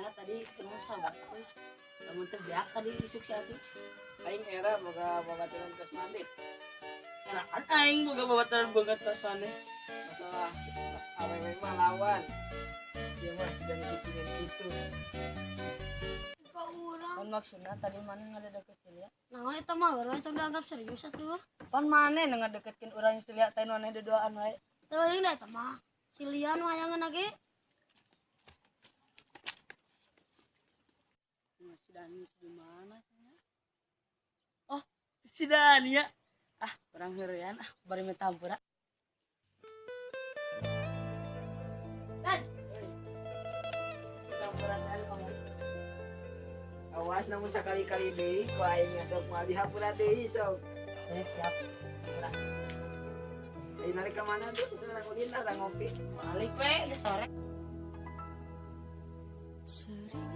Maksudna tadi urang sabar tuh. Lamun teu beak tadi isuk si Ati. Aing era boga babaturan kos maneh. Erakan aing boga babaturan boga tos maneh. Masalah awewe mah lawan. Dia mah jangan kikinan kitu. Ka urang. Pan maksudna tadi maneh ngadedeket si Lia. Naon eta mah urang itu dianggap serius atuh. Pan maneh nu ngadeketkeun urang si Lia teh maneh duduaan wae. Teuing da eta mah. Si Lia nu hayangeun ge. Si Dani di mana nya? Oh, si Dani ya. Ah, urang heureyan ah bari minta hampura. Dan. Minta hampura Dan kamu. Awas namun sakali-kali deui ku aing sok moal dihampura deui sok. Eh, siap. Hampura. Ayo narik ke mana tuh? Urang ulin lah, urang ngopi. Balik we, geus sore. Sering